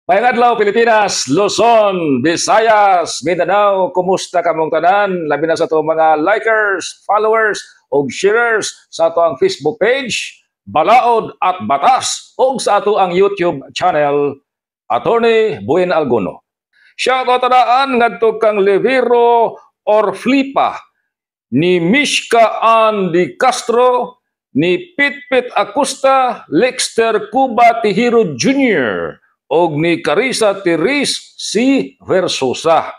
Maayong adlaw, Pilipinas, Luzon, Visayas, Mindanao, kumusta kamong tanan? Labi na sa atong mga likers, followers, ug sharers sa atoang Facebook page, Balaod at Batas, ug sa atoang YouTube channel, Attorney Buin Alguno. Shout out daan ngadto kang Levero Orflipa, ni Mishka Andy Castro, ni Pitpit Acosta, Lexter Cuba Tihiro Jr., og ni Carissa Teres C. Versosa.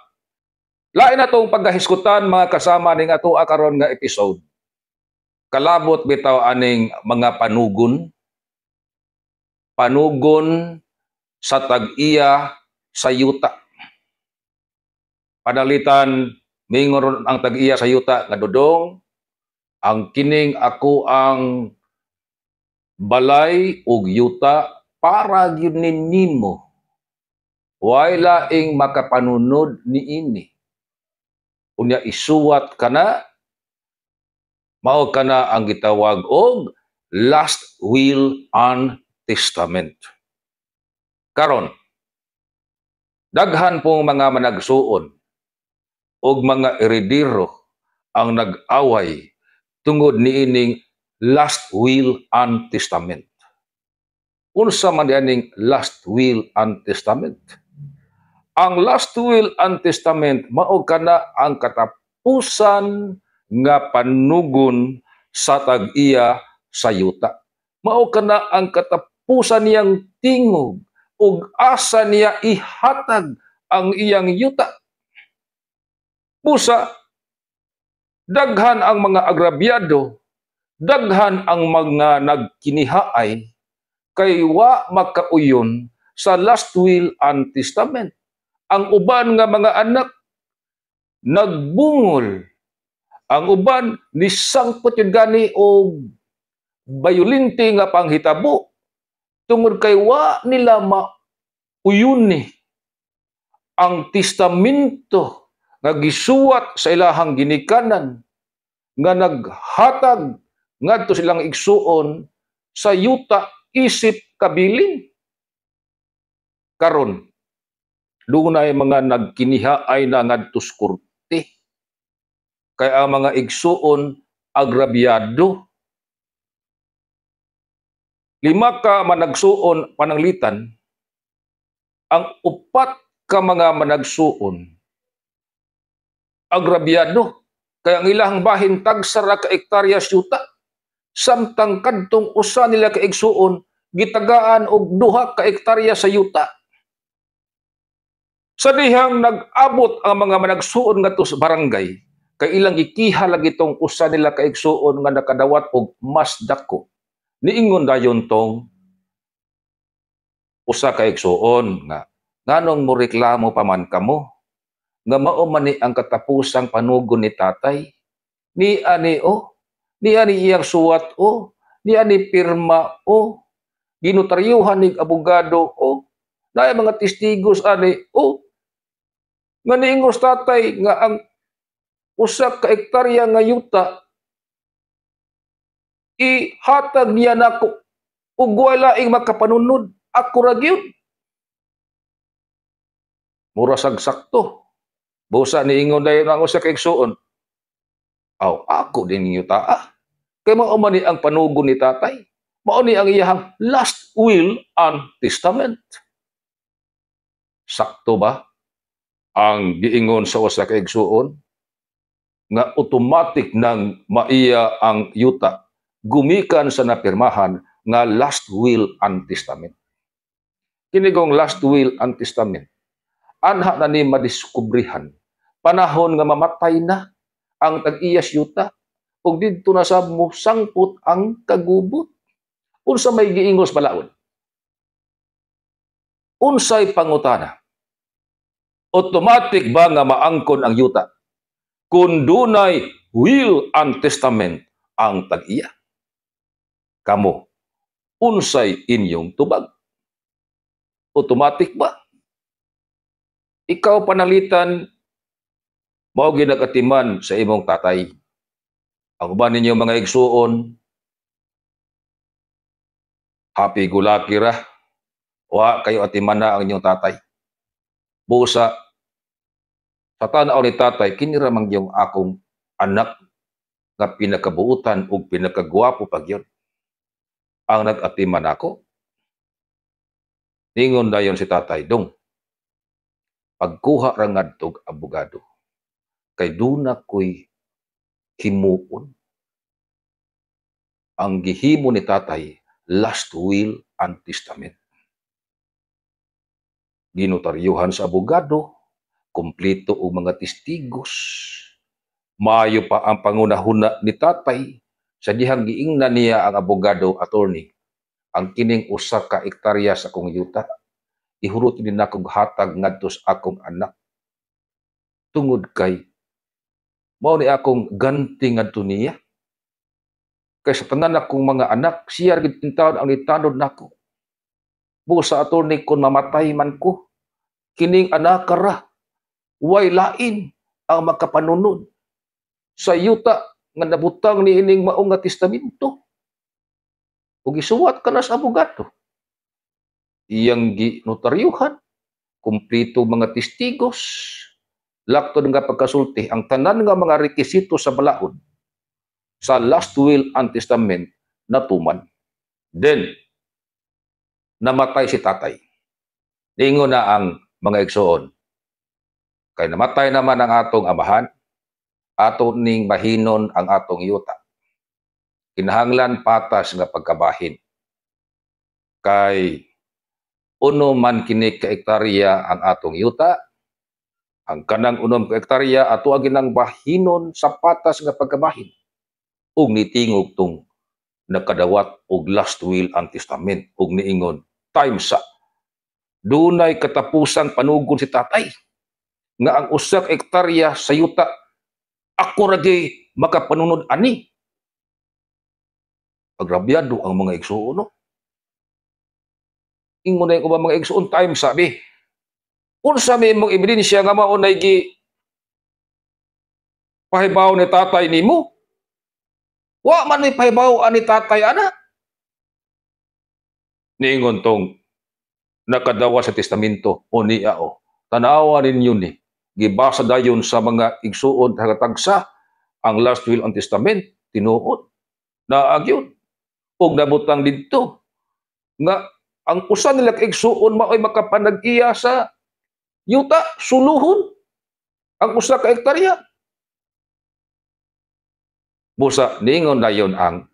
Lain na tong pagkahisgutan, mga kasama, ning ato karon nga episode. Kalabot bitaw aning mga panugon. Panugon sa tag-iya sa yuta. Panalitan mingon ang tag-iya sa yuta nga, "Dodong, ang kining ako ang balay ug yuta para gyud nimo. Way laing makapanunod niini. Unya isuwat kana." Mao kana ang gitawag og last will and testament. Karon, daghan pong mga managsuon og mga eredero ang nag-away tungod niining last will and testament. Unsa man dianing last will and testament? Ang last will and testament, mao kana ang katapusan nga panugon sa tag-iya sa yuta. Mao kana ang katapusan niyang tingog ug asa niya ihatag ang iyang yuta. Busa daghan ang mga agrabyado, daghan ang mga nagkinihaay kay wa makauyon sa last will and testament. Ang uban nga mga anak nagbungol. Ang uban nisangpot yun gani og bayolente nga panghitabo tungod kay wa nila mauyuni ang testamento nga gisuwat sa ilahang ginikanan nga naghatag ngadto silang igsuon sa yuta isip kabilin. Karon, dunay mga nagkinihaay na ngadto sa korte kay ang mga igsuon agrabyado. Lima ka managsuon pananglitan, ang upat ka mga managsuon agrabyado kay ang ilahang bahin tagsa ra ka ektarya yuta, samtang kadtong usa nila ka igsuon gitagaan og 2 ka ektarya sa yuta. Sa dihang nag-abot ang mga managsuon ngadto sa barangay kay ilang gikiha lagi tong usa nila ka igsuon nga nakadawat og mas dako, niingon dayon tong usa ka igsuon nga, "Nganong mo reklamo pa man kamo nga mao man ni ang katapusang panugon ni tatay? Ni ani o, ni ani iyang suwat o, ni ani pirma o, ginotaryuhan nig abogado o, naay mga testigos ani o, nga niingos tatay nga ang 1 ka ektarya nga yuta ihatag niya nako ug wala laing makapanunod, ako ra gyud." Mura sag sakto. Busa niingon dayon ang usa ka igsuon, "Aw, ako din yuta ah. Kay mao man ni ang panugon ni tatay. Mao ni ang iyahang last will and testament." Sakto ba ang giingon sa usa ka igsuon nga automatic nang maiya ang yuta gumikan sa napirmahan nga last will and testament? Kinigong last will and testament, anha na ni madiskubrihan panahon nga mamatay na ang tag-iyas yuta ug didto na sab mo sangpot ang kagubot. Unsa may giingos balaod? Unsay pangutana? Automatic ba nga maangkon ang yuta kung dunay will and testament ang tag-iya? Kamo, unsay inyong tubag? Automatic ba? Ikaw panalitan mao ginagatiman sa imong tatay. Ang uban ninyo mga igsuon, happy go lucky ra. Wa kayo atimana ang inyong tatay. Busa, sa tanaw ni tatay, kini ra man yung akong anak nga pinakabuutan ug pinakagwapo pag yun ang nag-atiman ako. Ningon dayon si Tatay, "Dong, pagkuha ra ngadtog abogado kay duna ko'y himuon." Ang gihimo ni tatay, last will and testament. Ginotaryuhan sa abogado, kumpleto og mga testigos. Maayo pa ang pangunahuna ni tatay sa dihang giingnan niya ang abogado, "Attorney, ang kining 1 ka ektarya sa akong yuta, ihurot ni nakog hatag ngadto sa akong anak. Tungod kay mao ni akong ganti ngadto niya. Kay sa tanan akong mga anak, siya gid intawon ang nitanod nako. Busa, attorney, kung mamatay man ko, kining anak ra, way lain ang makapanunod sa yuta nga nabutang ni ining maong nga testamento." Ug isuwat ka na sa abogado. Iyang ginotaryuhan, kumpleto mga testigos, laktod nga pagkasulti, ang tanan nga mga rekisito sa balaod sa last will and testament natuman. Then, namatay si tatay. Ningon na ang mga igsoon, "Kay namatay naman ang atong amahan, ato ning bahinon ang atong yuta. Kinahanglan patas nga pagkabahin. Kay 6 man kini ka ektarya ang atong yuta, ang kanang 6 ka ektarya ato ang ginang bahinon sa patas nga pagkabahin." Ug nitingog tong nakadawat og last will and testament ug niingon, "Time sa dunay katapusang panugod si tatay nga ang 1 ka ektarya sa yuta ako ra gyud makapanunod ani." Agrabyado ang mga igsuon, no? Ingon na yung ubang mga igsuon, "Time sabi. Unsa may imong ebidensya nga mao nay gi pahibaw ni tatay nimo? Wa man may pahibaw ani tatay ana." Niingon tong nakadawa sa testamento, "O niya o. Tanawa ninyo ni." Gibasa dayon sa mga igsuon tagsa ang last will and testament, tinuod. Naagyon. Ug nabutang didto nga ang usa nila ka igsuon mao'y makapanag-iya sa yuta, suluhon ang 1 ka ektarya. Busa ningon dayon ang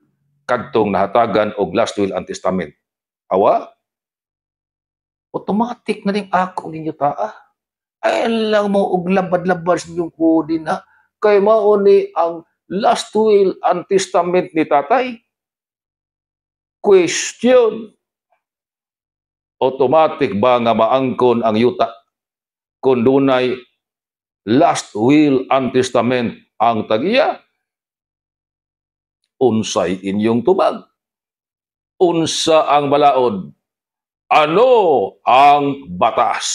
kadtong nahatagan og last will and testament, "Awa, automatic na ning ako ninyo taa. Ay lang mo og labad-labad sa inyong kudin ha. Kay mao ni ang last will and testament ni tatay." Question. Automatic ba nga maangkon ang yuta kung dunay last will and testament ang tag-iya? Unsay inyong tubag? Unsa ang balaod? Ano ang batas?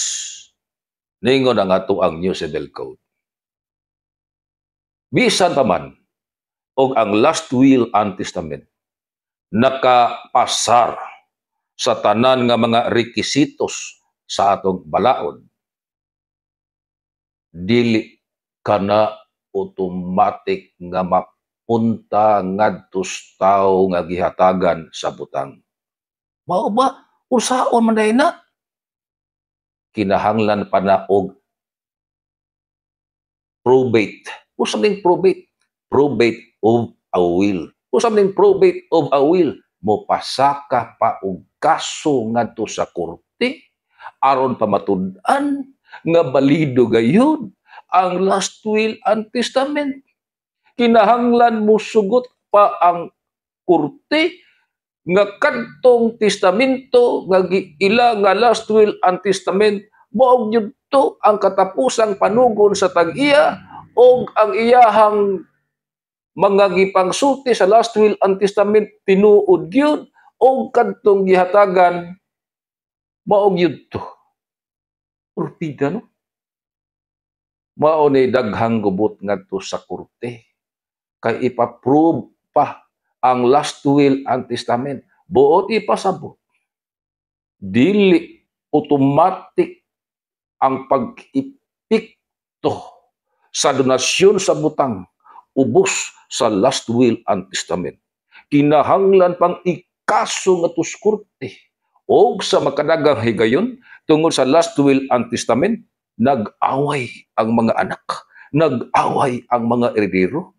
Ningon ang ato ang New Civil Code. Bisan pa man og ang last will and testament nakapasar sa tanan nga mga rekisitos sa atong balaod, dili kana automatic nga mapunta ngadto sa tawo nga gihatagan sa butang. Mao ba? Unsaon man diay na? Kinahanglan pa na og probate. Unsa ning probate? Probate of a will. Unsa ning probate of a will? Mopasaka pa og kaso ngadto sa korte aron pamatud-an nga balido gayud ang last will and testament. Kinahanglan mo sugot pa ang korte nga kadtong testamento nga giila nga last will and testament mao gyud to ang katapusang panugon sa tag-iya og ang iyahang mga gipangsulti sa last will and testament tinuod gyud og kadtong gihatagan mao gyud to. Urpida, no? Mao ni daghang gubot ngadto sa korte kay ipa-prove pa ang last will and testament. Buot ipasabot, dili Automatic ang pag-epekto sa donasyon sa butang ubos sa last will and testament. Kinahanglan pang ikaso nga korte. O sa makadagang higayon, tungod sa last will and testament, nag-away ang mga anak, nag-away ang mga eredero.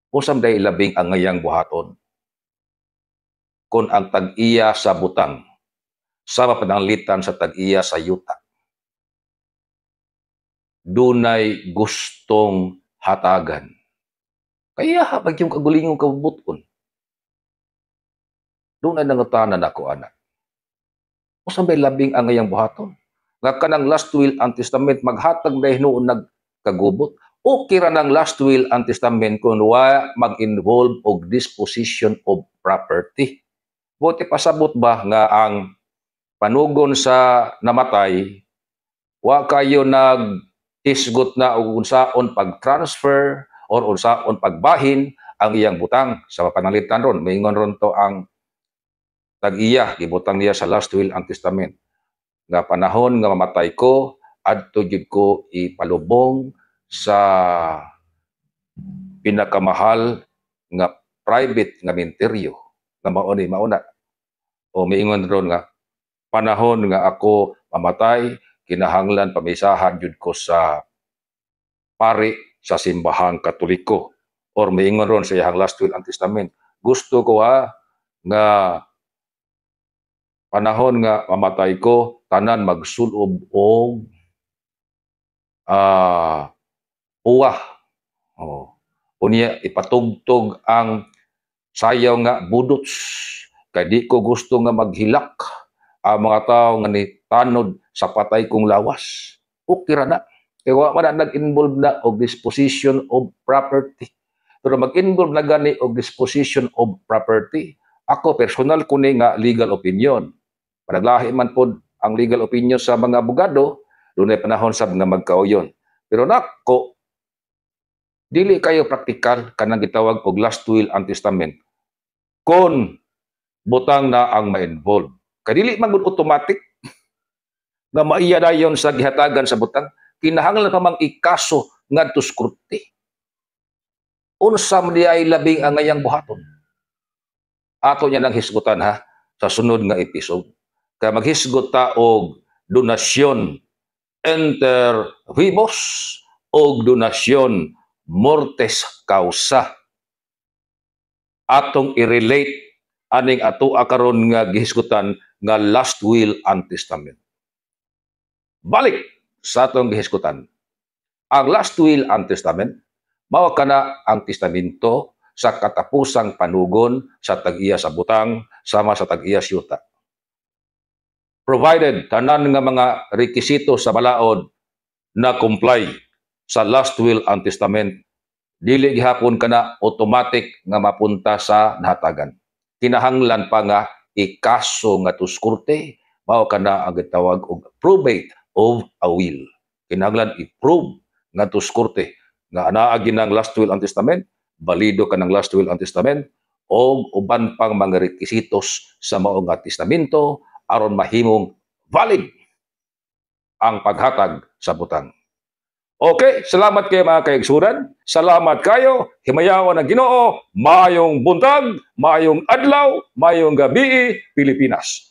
Unsa day labing angayang buhaton kung ang tag-iya sa butang sa mapananglitan sa tag-iya sa yuta dunay gustong hatagan? Kaya habag yung kagulingong kabubuton. Dunay nangutana nako ana. Unsa may labing angayang buhaton? Nga kanang last will and testament maghatag na hinuon nagkagubot. Okay ra ng last will and testament kung wa mag-involve og disposition of property. Buti pasabot ba nga ang panugon sa namatay, wa kayo nag hisgot na og unsaon pag-transfer or unsaon pagbahin ang iyang butang? Sa pananglitan ron, maingon ron to ang tag-iya, gibutang niya sa last will and testament nga panahon nga mamatay ko, adto jud ko ipalubong sa pinakamahal nga private nga minteryo nga mao ni mauna. O miingon ron nga panahon nga ako mamatay, kinahanglan pamisahan jud ko sa pari sa Simbahang Katoliko. Or miingon ron sa iyang last will and testament, gusto ko ha nga panahon nga mamatay ko, tanan magsulob og uwa. Oh. Unya ipatugtog ang sayaw nga budots kay di ko gusto nga maghilak ang mga tao nga nitanod sa patay kong lawas. Okay ra na. Kay wa man na nag-involve na og disposition of property. Pero mag-involve na gani og disposition of property, ako personal ko ni nga legal opinion. Panaglahi man pod ang legal opinion sa mga abogado, dunay panahon sab nga magkauyon. Pero nako, dili kayo praktikal kanang gitawag og last will and testament kung butang na ang ma-involve. Kay dili man gud automatic nga maiya dayon sa gihatagan sa butang, kinahanglan pa mang ikaso ngadto sa korte. Unsa man di ay labing angayang buhaton? Ato niya nang hisgutan ha sa sunod nga episode. Kaya maghisgot ta og donasyon inter vivos og donasyon mortis causa. Atong i-relate aning ato karon nga gihisgutan nga last will and testament. Balik sa atong gihisgutan. Ang last will and testament mao kana ang testamento sa katapusang panugon sa tag-iya sa butang sama sa tag-iya sa yuta. Provided tanan nga mga rekisito sa balaod na comply sa last will and testament, dili gihapon kana automatic nga mapunta sa nahatagan. Kinahanglan pa nga ikaso nga korte, mao kana ang gitawag og probate of a will. Kinahanglan i-prove nga korte nga anaa ginang last will and testament, balido kanang last will and testament o uban pang mga rekisitos sa mao nga testamento aron mahimong valid ang paghatag sa butang. Okay, salamat kayo, mga kaigsuran. Salamat kayo. Himayawan ang Ginoo. Maayong buntag, maayong adlaw, maayong gabi, Pilipinas.